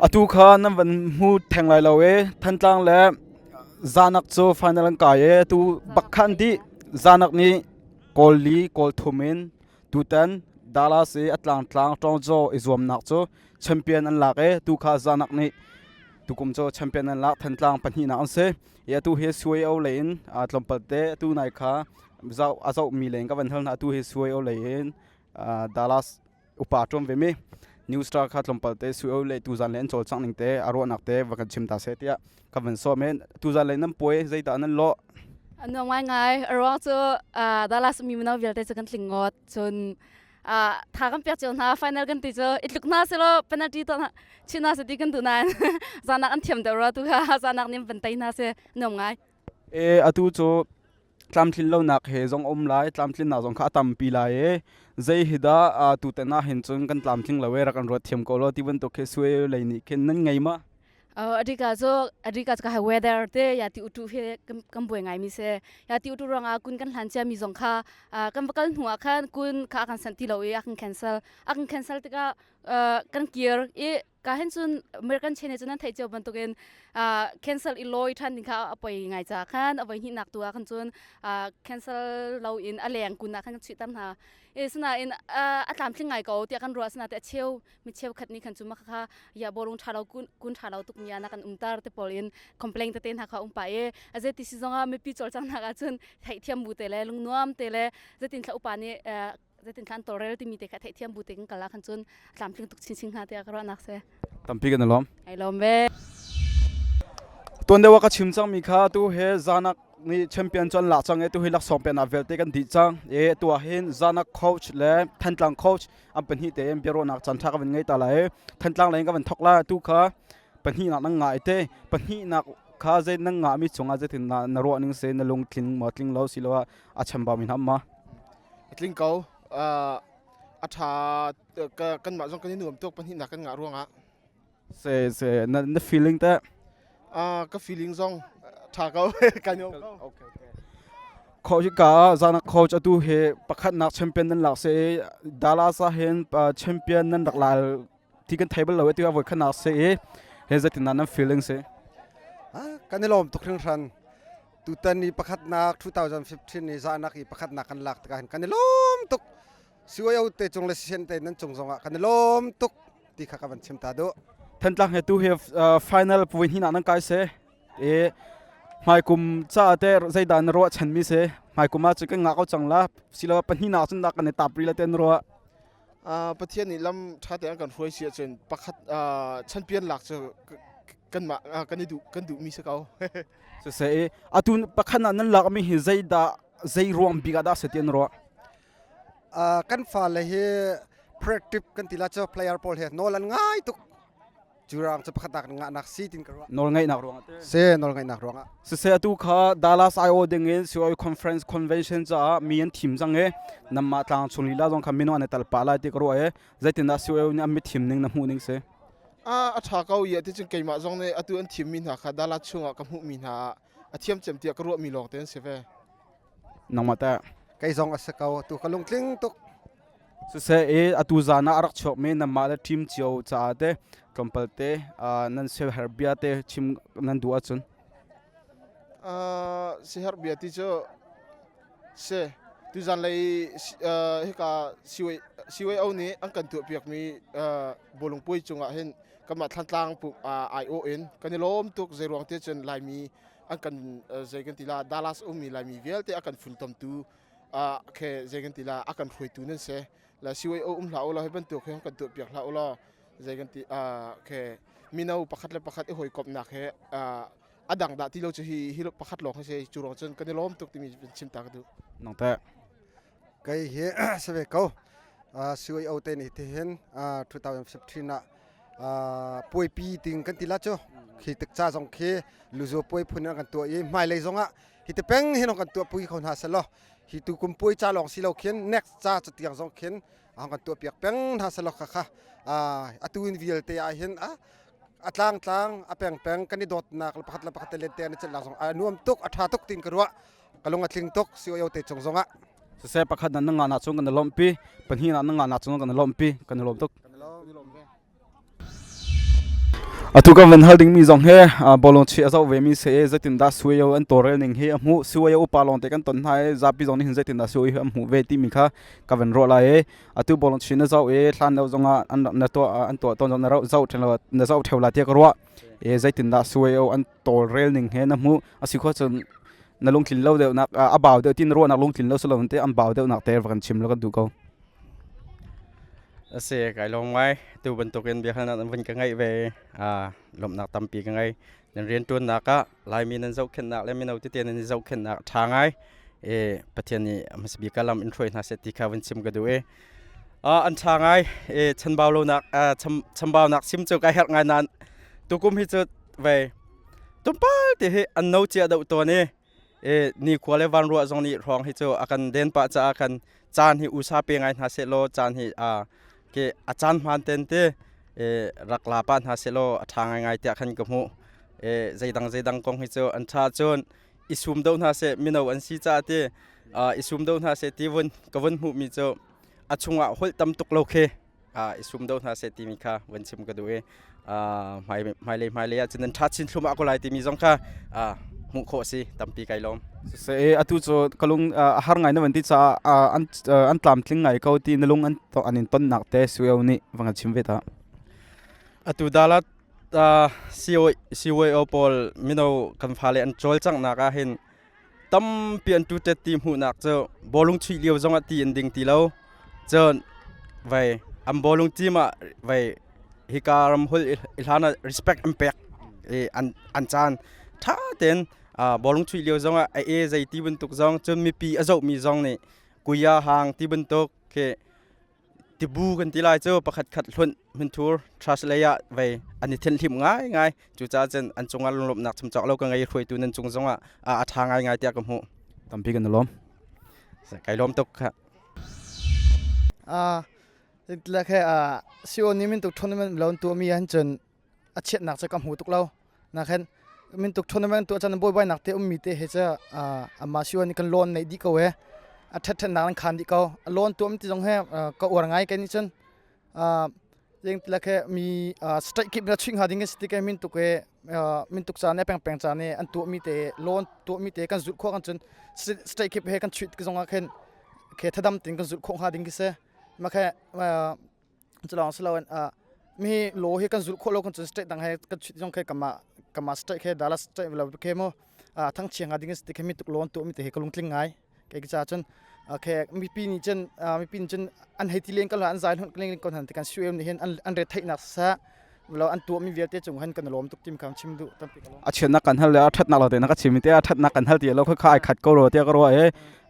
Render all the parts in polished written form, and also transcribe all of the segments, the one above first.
Atu kha nan van hmu theng lai lo e. Thantlang le Zanak cu final an kai e. Atu bak khan dih Zanak nih goal li goal thum in tutan Dallas i a tlangtlang Tawngjaw i zuamnak cu champion an lak e. Tu kha Zanak nih tukum cu champion an lak Thantlang pahnihnak an si. I atu hi Suai O lei in tlawmpal te atu nai kha zoh a zohmi lei in ka van hal hna. Atu hi Suai O lei in Dallas upa ṭuan ve mi New Star kha tlawmpal te Suo le tuzan le an cawlcangh ning te a ruahnak te va kan chim ta seh tiah ka van sawm i tuzan le nan puai zeidah nan lawh? Nuam ngaingai. A ruang cu Dallas mi mino vialte cu kan tling ngawt. Cun tha kan pek cio hna. Final kan ti cu i tluk hna selaw penalty tuah hna chin hna seh ti kan duh nain zanak an thiam deuh rua tu kha zanak nih van tei hna seh nuam ngai. E atu cu tlamtlin lonak he zong um lai tlamtlinnak zong kha a tampi lai i zei hi dah tutan ah hin cun kan tlamtling lo e rak kan ruat thiam ko law ti bantuk khi sui lei nih khin nan ngei ma? Adika cu adika cu ka weather te ya ti utu he kan buai ngai mi se ya ti utu ruangah kun kan hlan cia mi zong kha kan va kal hnu ah khan kun kha kan san ti lo i a kan cancel a kan cancel tikah kan kir i Ka hen cun American chene cu nan theih cio bantukin cancel i lawi ṭhan ding kha a poi ngai ca khan a voi hnihnak tu ah khan cun cancel lo in a leng kun ah khan kan chuihter hna. E sinain a tlamtling ngai ko tiah kan ruah sinain a cheu mi cheukhat nih khan cu mah kha ya bawlung ṭha lo kun kun ṭha lo tuk mi ah na kan umter te pawl in complain tete hna kha um pah i a zeiti si zongah mipi cawlcanghnak ah cun theihthiam bu te le lungnuam te le zeitin thla upa nih zeitin khan tawlrel timi te kha theihthiam bu te kan kal ah khan cun tlamtling tuk chinchin hnga tiah ka ruahnak si. Tampi kan i lawm. Ai lawm ve. Tuan deuh ah ka chim cangmi kha tu he Zanak nih champion cu an lak cang i tu hi laksawng peknak vialte kan dih cang. E tu ah hin Zanak coach le Thantlang coach an pahnih tein biaruahnak caan ṭha ka van ngei ta lai. Thantlang lei in ka van thok la tu kha pahnihnak nan ngah i te pahnihnak kha zei nan ngahmi cungah zeitin na ruah ning se na lungtling maw tling lo siloah a chambau mi hna ma? A tling ko. A ṭha kanmah zong kan i nuam tuk pahnihnak kan ngah ruangah. Se se na na feeling teh? Ka feeling zong ṭha ko. Ka nuam ko. Okay, okay. Coach ka zana coach atu he pakhatnak champion nan lak se Dallas ah hin champion nan rak lal ti kan thei bal lo ti voi khanak se i he zeitin nan feeling se? Kan i lawm tuk hringhran. Tutan ni pakhatnak 2015 ni zahnak i pakhatnak kan lak tikah hin kan i lawm tuk. CYO te cung le sisen te nan cung zongah kan i lawm tuk ti kha ka van chim ta duh. Thantlang he tu hi final puai hnih nak nan kai se e hmaikum ca te zeidah na ruah chan mi se hmaikum ah cun kan ngah ko cang la silo pahnih nak cun kan i tap ri la ten ruah Pathian nih lam ṭha tein an kan hruai si ahcun pakhat champion lak cu kanmah kan i duh kan duhmi si ko. Siseh atu pakhat ah nan lakmi hi zeidah zei ruang bik ah dah si ti an ruah? Kan fale hi practice kan ti la cu player pawl he nawl an ngai tuk. Cu ruang cu pakhat nak ngahnak si tin ka ruah. Nawl ngaihnak ruangah te. Si nawl ngaihnak ruangah. Siseh atu kha Dallas IO ding in COI conference convention caah mi an thim cang i namah tlang chung lila zong kha mino an i tal pah lai ti ka ruah i zeitindah COI nih an mi thim ning na hmuh ning si? A ṭha ko i ati cun keimah zong nih atu an thimmi hna kha Dallas chungah ka hmuhmi hna ah a thiam cem tiah ka ruahmi lawng te an si ve. Nangmah teh? Kei zong a si ko atu ka lungtling tuk. Siseh i atu zan ah a rak chuakmi nanmah le team cio caah te tlawmpal te nan siaherh bia te chim nan duh ahcun. Siaherh bia ti cu si tuzan lei hika CYO nih an kan tuahpiakmi bawlung puai cungah hin kanmah Thlantlang aiawh in kan i lawm tuk zeiruang ti cun Laimi an kan zei kan ti la Dallas ummi Laimi vialte a kan funtomtu khe zei kan ti la a kan hruaitu nan si la CYO um hlah u law hi bantuk hi kan tuahpiak hlah u law zei kan ti khe mino pakhat le pakhat i hawikomhnak he a dang dah ti lo cu hi hi pakhat lawng hi si cu ruang cun kan i lawm tuk timi chim ta ka duh. Nang teh. Kei hi si ve ko. CYO te nih tihin 2015 ah puaipi ting kan ti la cu khi tik ca zong khi luzo puai phun an kan tuah i hmailei zong ah hi te peng hin kan tuah pui kho hna selaw hi tu kum puai ca lawng si lo khin next ca catiang zong khin an kan tuah piak peng hna selaw kha kha atu in vialte ah hin a tlang tlang a peng peng kan i dawtnak le pakhat le pakhat te len te an i celhnak zong a nuam tuk a tha tuk tin ka ruah ka lung a tling tuk COO te cung zong ah Siseh pakhat na nga na chung kan i lawmhpi pahnih na nga na chung kan i lawmhpi kan i lawm tuk. Atu kan van hal dingmi zong hi bawlung chuih a zoh vemi si i zeitindah suio an tawlrel ning hi a hmuh. Suio upa lawngte kan ton hna i zapi zong nih hin zeitindah suio hi an hmuh ve timi kha ka van ruah lai i atu bawlung chuih na zoh i hlan lo zongah an na tuah an tuah tawn zong na zoh ṭhen lo na zoh ṭheo lai tiah ka ruah. I zeitindah suio an tawlrel ning hi na hmuh. A si khawh cun na lungtlin lo deuhnak a bau deuh ti na ruahnak lungtlin lo si lo te an bau deuhnak te va kan chim lo kan duh ko. A si, kai lawm ngai. Tu bantukin biahalnak nan vun ka ngeih ve i lawmhnak tampi ka ngei. Nan rianṭuannak ah Laimi nan zohkhenhnak le mino tete nan i zohkhenhnak a ṭha ngai. I Pathian nih hmasa bik ah lam in hruai hna seh ti kha vun chim ka duh i an ṭha ngai. I chanbau lonak chambaunak sim cu kai herh ngai nain tukum hi cu vei tlawmpal te hi an no cia deuh tawn i nikhua le vanruah zong nih hrawng hi cu a kan den pah caah khan caan hi usa pe ngai hna seh law caan hi ke a caan hmaan ten te rak la pah hna seh law a ṭha ngaingai tiah khan ka hmuh. Zeidang zeidang kong hi cu an ṭha cun i sum do hna seh mino an si caah ti i sum do hna seh ti vun ka vun hmuhmi cu a chungah holh tam tuk lo khi i sum do hna seh timi kha van chim ka duh i hmailei hmailei ah cun nan ṭha chin thlum ah ko lai timi zong kha hmuh khawh si tampi kai lawm. Se atu cu ka lung a har ngai na van ti caah an tlamtling ngai ko ti na lung an an in tonnak te sueo nih va kan chim ve ta. Atu dalat CYO pawl mino kan fale an cawlcanghnak ah hin Tampi an tutet ti hmuhnak cu bawlung chuih lio zongah ti an ding ti lo. Cun vei an bawlung team ah vei hika ram hul i hlan ah respect an pek i an caan ṭha tein bawlung chuih lio zongah a e zei ti bantuk zong cun mipi a zohmi zong nih kuya hang ti bantuk khi Tibu kan ti lai cu pakhat khat hlunh hmunthur trust lei ah vei an i thenhlimh ngaingai. Cucaah cun an cungah lunglawmhnak chimcawk lo ka ngei hruaitu nan cung zongah a ṭha ngaingai tiah ka hmuh. Tampi kan i lawm. Kai lawm tuk. Le khe CO nih min tuk tournament lo tu mi han cun a chiatnak cu ka hmu tuk lo. Na khen min tuk tournament tu chan boi bai nak te ummi te he cha ama CO ni kan loan nei di ko he a that that nak an khan di ko loan tu um ti zong he ka uar ngai ke ni cun jing tla khe mi strike kip na ching ha ding si ke min tuk e min tuk cha ne peng peng cha ne an tu mi te loan tu mi te kan zul kho kan cun strike kip he kan chuit zong ah khen khe thadam tin kan zul kho ha ding ki se ma khe Culawng si loin mi law hi kan zulh khawh lo kan cun state dang he kan chuih zong khe kama kama state khe Dallas state lo khe mu thangchia nga ding si khe mi tuk lawn tu mi te hi ka lungtling ngai ke ca cun khe mipi nih cun mipi nih cun an hei ti len ko an zai hon len ko han ti kan suem nih hin an re theihnak sa lo an tuah mi vialte cung han kan lawm tuk tim kham chim duh tampi ka lawm a chiatnak kan hal le a thatnak lo te na ka chim te a thatnak kan hal ti lo kha kha ai khat ko ro te ka ro e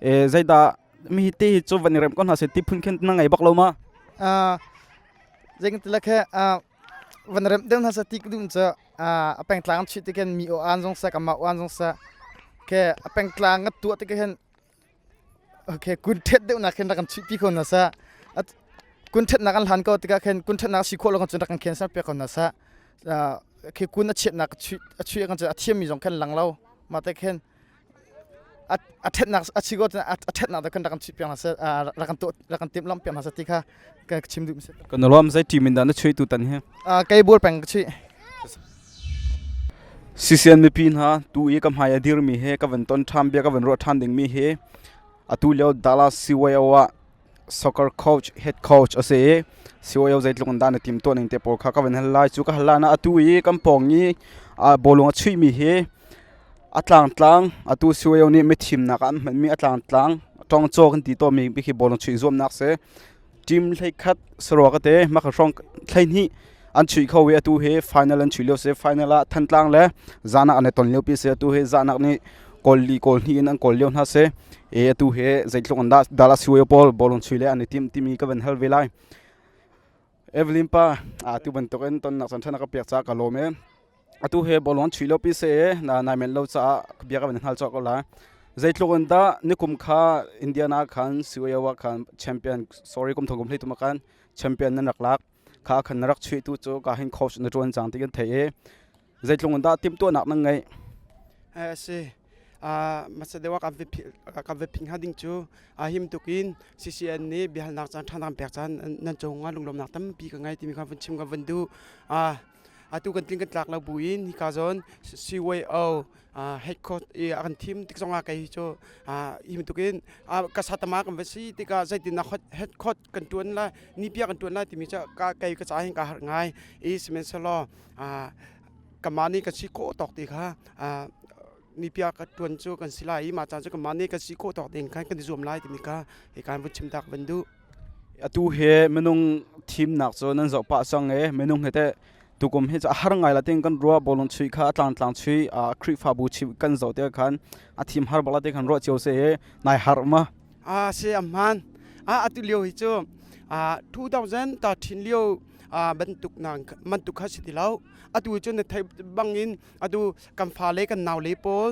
e zeida mi te hi cu van i rem ko hna seh ti phun khin na ngei bak lo ma? Zeitin ti le khe van rem deuh hna seh ti ka duh cu a pengtlang chuih ti khin mi aw an zong seh kanmah aw an zong seh khe a pengtlang nga tuah ti khin okay kun thet deuh nak khin rak kan chuih pi ko hna seh kun thetnak an hlan ko tikah khin kun thetnak si khawh lo kan cun rak kan khen ser piak ko hna seh khi kun a chiatnak a chuih kan cun a thiammi zong khan lang lo mah te khin a ṭhatnak a chi ko a ṭhatnak kan rak kan chih piak hna seh rak kan tuah rak kan timhlamh piak hna seh ti kha ka chim duh mi si. Kan lawm zei team in dah na chuih tutan hi? Kei bual peng ka chuih. CCN mipi hna tu i ka hmai a dirmi he ka van ton ṭhan bia ka van ruah ṭhan dingmi hi atu lio Dallas CYO ah soccer coach head coach a si i CYO zeitluk in dah na tim tuah ning te pawl kha ka van hal lai cu ka hal lai na atu i kan pawng i bawlung a chuihmi hi A tlangtlang atu CYO nih mithimnak ah an hmanmi a tlangtlang tawngcaw kan ti tawnmi khi bawlung chuih zuamnak si. Team 11 sarua ka te maka hrawng 12 an chuih kho i atu hi final an chuih lio si. Final ah Thantlang le Zanak an i ton lio pi si. Atu hi Zanak nih kawl li kawl hnih in an kawl lio hna si. E atu hi zeitluk in dah Dallas CYO pawl bawlung chuih le an i tim timi ka van hal ve lai. Evelyn pa atu bantuk in tonnak caan ṭha na ka pek caah ka lawm e. Atu he bawlung an chuih lo pi se na nai men lo caah bia ka van hngal cawk ko lai. Zeitluk in dah nikum kha Indiana khan CYO ah khan champion sorry kum thong kum hlei tum khan champion nan rak lak kha khan na rak chuih tu cu ka hin coach na ṭuan cang ti kan thei i zeitluk in dah timhtuahnak nan ngeih? Si Macedonia kan va phing hnga ding cu a him tuk in CCN nih biahalnak caan ṭha nan pek caan nan cung ah lunglawmnak tampi ka ngei timi kha vun chim ka vun duh. Atu kan tling kan tlak lo buin hika zawn CYO head coach i a kan thim tik zongah kei cu hi bantukin ka satama kan va si tikah zeitin head coach kan tuan lai nipia kan tuan lai timi cu kei ka ca hin ka harh ngai i sihmanhsehlaw kanmah nih kan si khawh tawk ti kha nipia ka tuan cu kan si lai i mah caan cu kanmah nih kan si khawh tawk ding khan kan i zuam lai timi kha hi kan vun chim tak van duh. Atu he minung thimnak cu nan zoh pah cang i minung he teh tukum hi cu a har ngai la ting kan ruah bawlung chuih kha a tlangtlang chuih Khrihfabu chim kan zoh te khan a thim har bak la te khan ruah cio se nai har ma. A si a hmaan. A atu lio hi cu 2013 lio bantuk bantuk kha si ti lo. Atu cu na theih bangin atu kan fale kan naule pawl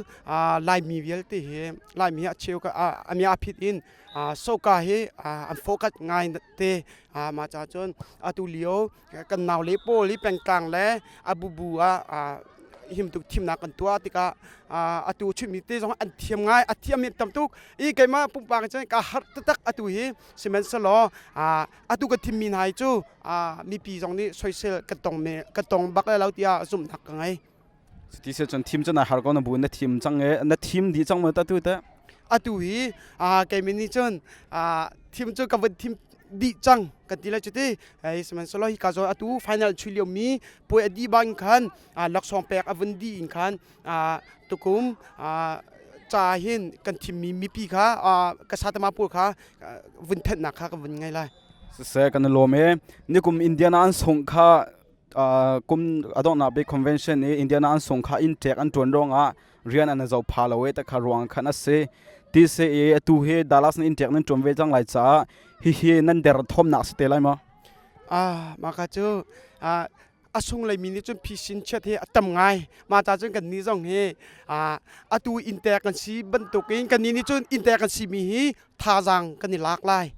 Laimi vialte hi Laimi a cheu a mia phit in soka hi an focus ngai te mah ca cun atu lio kan naule pawl hi pengtlang le a bubu ah himtuk thimnak kan tuah tikah atu chimmi te zong an thiam ngai a thiam mi tam tuk i keimah pumpak cun ka harh taktak atu hi sihmanhsehlaw atu ka thimmi hna hi cu mipi zong nih soisel kan tong me ka tong bak lai lo tiah zumhnak ka ngei. Ti se cun thim cu na har ko na bu na thim cang e na thim dih cang ma ta tu te? Atu hi keimi nih cun thim cu ka vun thim dih cang kan ti lai cu ti hei sihmanhsehlaw hi ka zawn atu final chui lio mi puai a dih bang khan laksawng pek a vun dih in khan tukum ca hin kan thimmi mipi kha ka satama pawl kha vun thenhnak kha ka vun ngei lai. Siseh kan i lawm e. Nikum Indiana an sungh kha kum a donghnak bik convention i Indiana an sung kha inn ṭek an ṭuan ruangah rian an zo pha lo i takha ruang khan a si. Ti si i atu hi Dallas na inn ṭek nan ṭuan ve cang lai caah hihi nan der thawmnak si te lai maw? Ah, mah ka cu a sung leimi nih cun phisin chiat hi a tam ngai. Mah ca cun kannih zong hi atu inntek kan si bantukin kannih nih cun inntek kan simi hi thazaang kan i lak lai.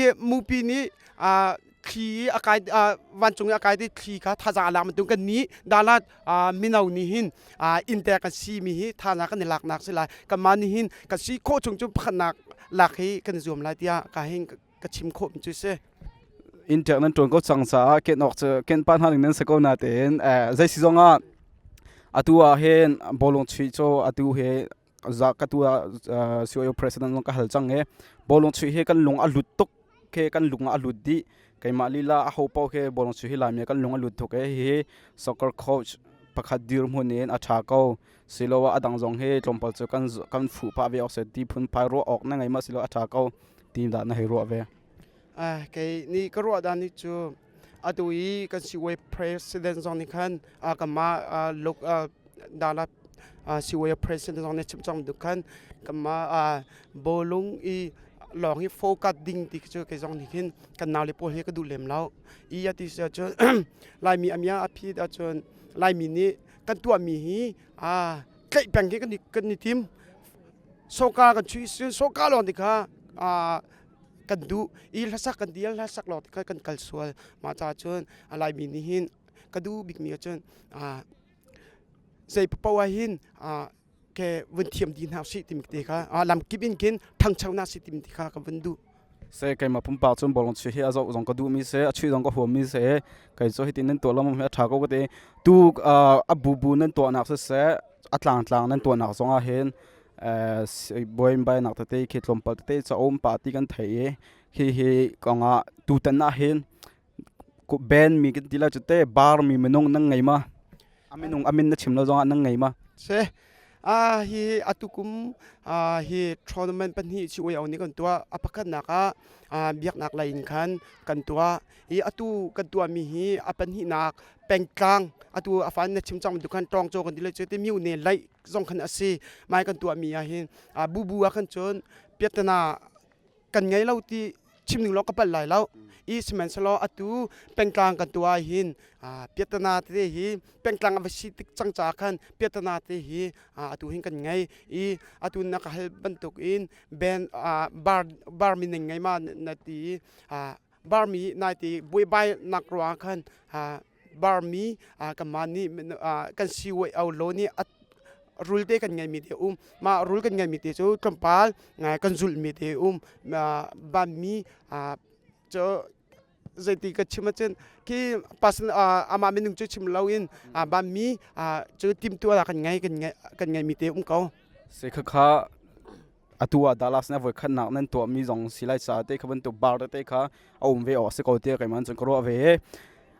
I mupi nih thli a kai vancung i a kai ti thli kha thazaang a lak bantuk kan nih Dalat mino nih hin inntek kan si mi hi thazaang kan i laknak si lai. Kanmah nih hin kan si khawh chung cu pakhatnak lak hi kan i zuam lai tiah ka hin ka chim khawh mi cu si. Inntek nan ṭuan ko cang caah ken awk cu ken pa hna ning nan si ko natein zei si zongah atu ah hin bawlung chuih cu atu hi za ka tu ah COO president zong ka hal cang i bawlung chuih hi kan lung a lut tuk ke kan lung a lut dih keimah lila a ho paoh khi bawlung chuih hi Laimi kan lung a lut tuk i hihi soccer coach pakhat dirhmun in a ṭha ko siloah a dang zong hi tlawmpal cu kan kan fuh pah ve awk si ti phunphai ruah awk na ngei ma silo a ṭha ko ti dah na hei ruah ve. Kei nih ka ruah dan nih cu atu i kan siway president zong nih khan kanmah luk dala siway president zong nih chim cang duk khan kanmah bawlung i lawng hi focus ding ti cu kei zong nih khin kan nau le pawl hi ka duh lem lo i ati si ahcun Laimi amia a phit ahcun Laimi nih kan tuahmi hi tlaih peng khi kan i tim soka kan chuih soka lawng ti kha kan duh i hlasak kan dial hlasak lawng ti kha kan kal sual mah ca cun a Laimi nih hin ka duh bikmi ah cun zei paoh ah hin ke vun thiam dih hna usih timi te kha lamkip in khin ṭhangcho si timi te kha ka vun duh. Se keimah pumpak cun bawlung chuih hi a zoh zong ka duhmi si a chuih zong ka huammi si kei cu hitin nan tuah lengmang hi a ṭha ko ka ti tu a bubu nan tuahnak siseh a tlangtlang nan tuahnak zong ah hin buaibainak tete khi tlawmpal tete caum pa ti kan thei i hi hi kongah tutan ah hin band mi kan ti lai cu te bar mi minung nan ngei ma a minung a min na chim lo zongah nan ngei ma se a hi atukum a hi tournament pahnih chi oi ni kan tua a pakhatnak ah biaknak lei in khan kan tua i atu kan tua mi hi a pahnihnak pengtlang atu afan na chim chang du khan tong cho kan ti le chu te miu ne lai zong khan a si mai kan tuah mi ah hin bubu ah khan cun piatana kan ngei lo ti chim ning lo ka pal lai lo i sihmanhsehlaw atu pengtlang kan tuah hin piatana tete hi pengtlang a va si tik cang ca khan piatana te hi atu hin kan ngei i atu na ka hal bantuk in ben bar bar mining ngei ma na ti barmi naite buaibai nak ruang khan barmi kanmah nih kan siwai au lo nih rul te kan ngeimi te um mah rul kan ngeimi te cu tlawmpal kan zulhmi te um banmi cu. Zeiti ka chim ahcun khi person amah minung cu chim loin banmi cu timtuah kan ngei kan ngeimi te um ko. Se khakha atu ah Dallas na voi khatnak nan tuahmi zong si lai ca te kha bantuk bar te kha a um ve awk si ko tiah keimah cun ka ruah ve.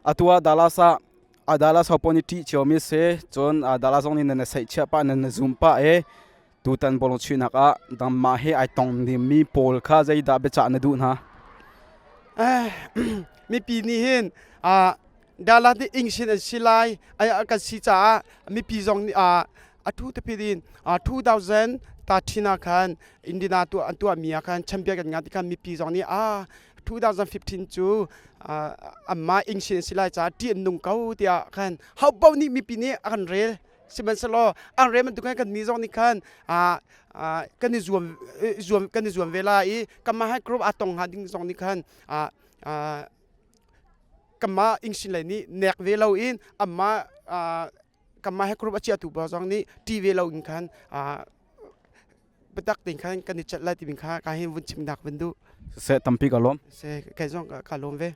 Atu ah Dallas ah a Dallas ho pawh nih ṭih ciomi si cun Dallas zong nih nan na seihchiah pah nan na zum pah i tutan bawlung chuihnak ah nangmah he ai tong mi pawl kha zeidah biacah na duh hna? Mipi nih hin Dallas nih Ingsin an si lai kan si caah mipi zong nih a thu tapi in 2000 13 ah khan Indiana tuah an tuahmi ah khan champion kan ngah ti khan mipi zong nih ah 2015 cu anmah Ingsin an si lai caah ṭih an nung ko tiah khan ho paoh nih mipi nih a kan rel sihmanhsehlaw an rel bantuk khan kannih zong nih khan kan i zuam zuam kan i zuam ve lai i kanmah he group aa tong hnga ding zong nih khan kanmah Ingsin lei nih nek ve lo in anmah kanmah he group a chiatu pawl zong nih ṭih ve lo in khan biatak tein khan kan i celh lai timi kha ka hin vun chimnak vun duh. Siseh tampi ka lawm. Seh kei zong ka lawm ve.